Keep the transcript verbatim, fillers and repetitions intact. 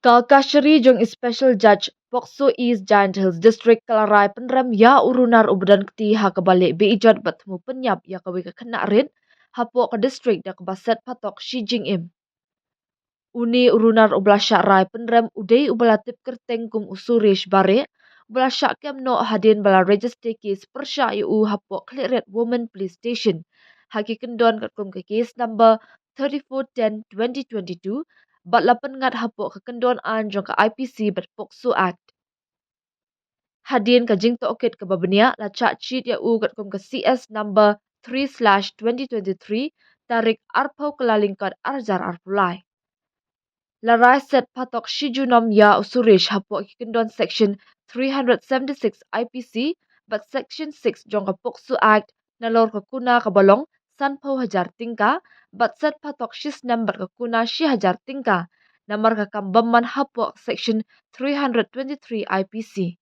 Ka Kashari jong i Special Judge POCSO East Jaintia Hills District ka la rai pynrem ïa u runar uba don kti ha kaba leh beh-ijot bad thmu pynïap ïa kawei ka khynnah rit hapoh ka district da kaba set phatok shi jingim. Une u runar uba la shah rai pynrem u dei uba la tip kyrteng kum u Suresh Bareh, uba la shah kem noh hadien ba la register case pyrshah ïa u hapoh Khliehriat Women Police Station ha ki kyndon katkum ka case number thirty-four ten twenty twenty-two, bad la pynngat hapoh ka kyndon aiñ jong ka I P C bad POCSO Act. Hadien ka jingtohkit kaba bniah, la charge sheet ïa u katkum ka C S number three slash twenty twenty-three, tarik arphew Kyllalyngkot arhajar arphew lai. La rai set phatok shi junom ïa u Suresh hapoh ki kyndon section three hundred seventy-six I P C bad section six jong ka POCSO Act, nalor ka kuna kaba long sanphew hajar tyngka, bad set phatok shi snem bad ka kuna shi hajar tyngka, namar ka kam bymman hapoh section three hundred twenty-three I P C.